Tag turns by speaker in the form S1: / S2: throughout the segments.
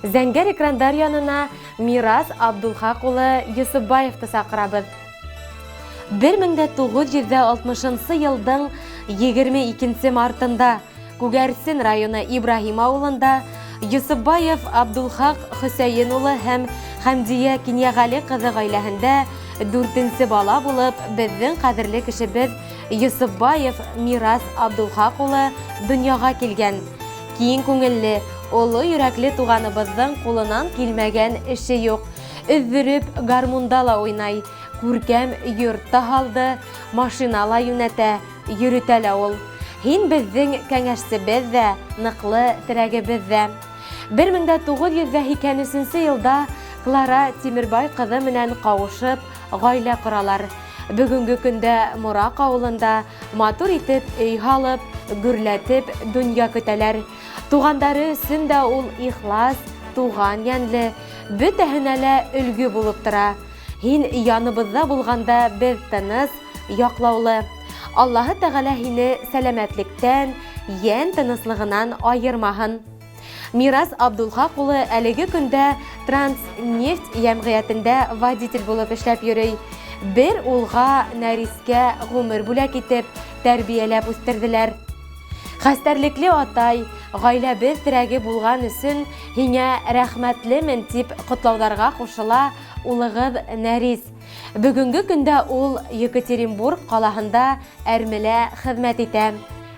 S1: Зәңгәр экрандар янына Мирас Абдулхак улы Йосопбаевты саҡырабыҙ. 1960 йылдың 22 мартында Күгәрсен районы Ибраһим ауылында Йосопбаев Абдулхак Хөсәйен улы һәм Хәмдиә Кинйәғәле ҡыҙы ғаиләһендә дүртенсе бала булып беҙҙең ҡәҙерле кешебеҙ Йосопбаев Мирас Абдулхак улы донъяға килгән. Киң күңелле, оло йөрәкле туғаныбыҙҙың ҡулынан килмәгән эше юҡ. Өҙҙөрөп гармунда ла уйнай, күркәм йорт та һалды, машина ла йүнәтә, йөрөтә лә ул. Һин беҙҙең кәңәшсебеҙ ҙә, ныҡлы терәгебеҙ ҙә. 1983 йылда Клара Тимербай ҡыҙы менән ҡауышып, ғаилә ҡоралар. Бөгөнгө көндә Мораҡ ауылында матур итеп өй һалып, гөрләтеп донъя көтәләр. Туғандары өсөн дә ул ихлас, туған йәнле, бөтәһенә лә өлгө булып тора. Һин яныбыҙҙа булғанда беҙ тыныс, яҡлаулы. Аллаһы Тәғәлә һине сәләмәтлектән, йән тыныслығынан айырмаһын. Мирас Абдулхак улы әлеге көндә Транснефть йәмғиәтендә водитель булып эшләп йөрөй. Бер улға Нәрискә ғүмер бүләк итеп, тәрбиәләп үҫтерҙеләр. Хәстәрлекле атай, ғаиләбеҙ терәге булған өсөн һиңә рәхмәтлемен, тип ҡотлауҙарға ҡушыла улығыҙ Нәрис. Бөгөнгө көндә ул Екатеринбург ҡалаһында әрмелә хеҙмәт итә.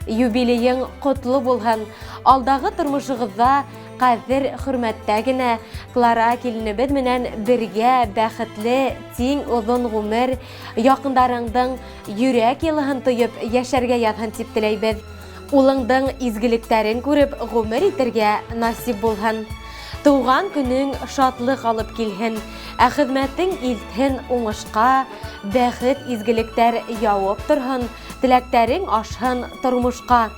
S1: Юбилейың ҡотло булһын! Алдағы тормошоғоҙҙа ҡәҙер хөрмәттә генә Клара киленебеҙ менән бергә бәхетле, тиң оҙон ғүмер, яҡындарыңдың йөрәк йылыһын тойоп йәшәргә яҙһын тип теләйбеҙ. Улыңдың изгелектәрен күреп ғүмер итергә насип булһын. Тыуған көнөң шатлыҡ алып килһен, ә хеҙмәтең илтһен уңышҡа, бәхет изгелектәр яуып торһон, теләктәрең ашһын тормошҡа.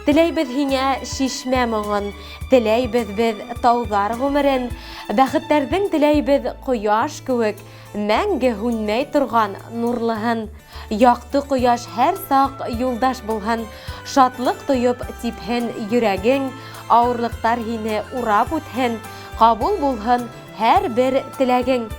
S1: Теләйбеҙ һиңә шишмә моңон, теләйбеҙ беҙ тауҙар ғүмерен, бәхеттәрҙең теләйбеҙ ҡояш кеүек, мәңге һүнмәй торған нурлыһын. Яҡты ҡояш һәр саҡ юлдаш булһын, шатлыҡ тойоп типһен йөрәгең, ауырлыҡтар һине урап үтһен, ҡабул булһын һәр бер теләгең.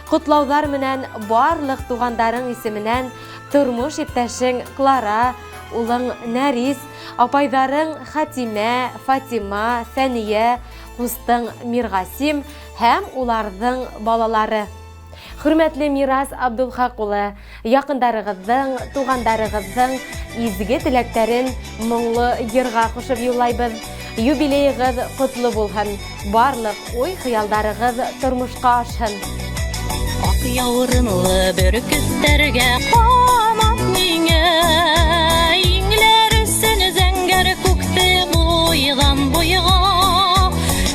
S1: Ҡотлауҙар менән барлыҡ туғандарың исеменән тормош иптәшең Клара, улың Нәрис, апайҙарың Хәтимә, Фатима, Фәниә, ҡустың Мирғасим һәм уларҙың балалары. Хөрмәтле Мирас Абдулхак улы, яҡындарығыҙҙың, туғандарығыҙҙың изге теләктәрен моңло йырға ҡушып юллайбыҙ. Юбилейығыҙ ҡотло булһын, барлыҡ уй-хыялдарығыҙ тормошҡа ашһын.
S2: Аҡ яурынлы бөркөттәргә ҡанат миңә, иңләр өсөн зәңгәр күкте буйҙан буйға.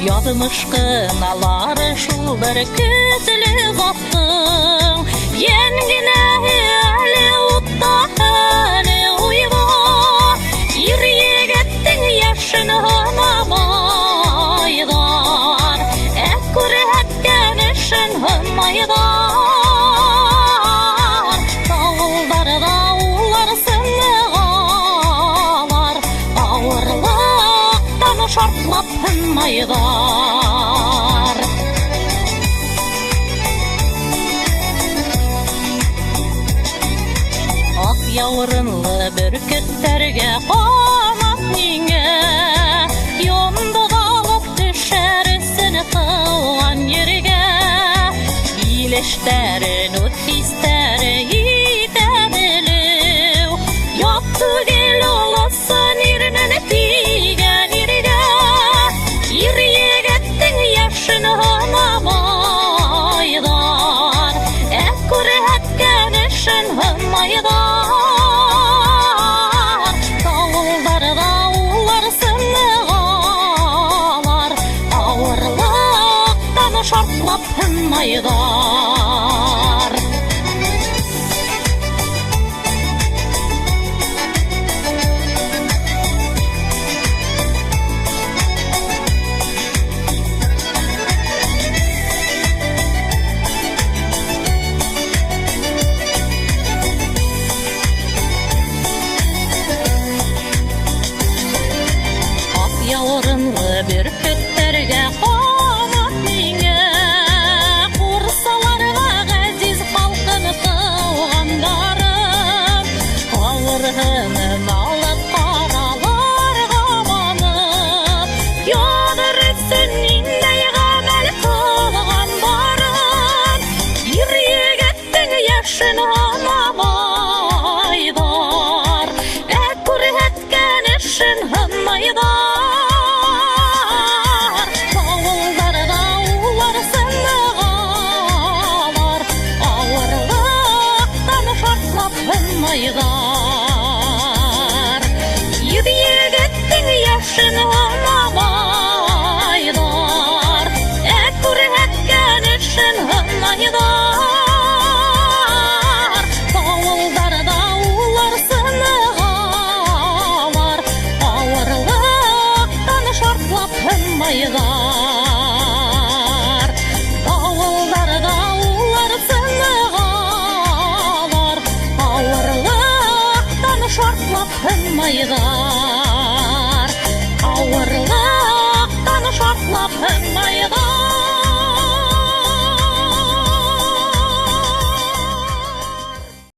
S2: Яҙмыш ҡыналар шул бер көслө заттың, йән генәһе әле утта, әле уйҙа. Ир егеттең йәшен һынамайҙар, ә күрһәткән эшен һынайҙар. Тауылдарҙа улар сынығалар, ауырлыҡтан шартлап һынмайҙар. Аҡ яурынлы бөркөттәргә ҡанат миңә, йондоҙ алып төшәр өсөн тыуған ергә. Ил эштәрен үҙ хистәре итә белеү, ят түгел ул ысын ирмен тигән иргә. Ир егеттең йәшен һынамайҙар, ә күрһәткән эшен һынайҙар. Тауылдарҙа улар сынығалар, ауырлыҡтан шартлап һынмайҙар. Аҡ яурынлы бөркөттәргә ҡанат һынмайҙар.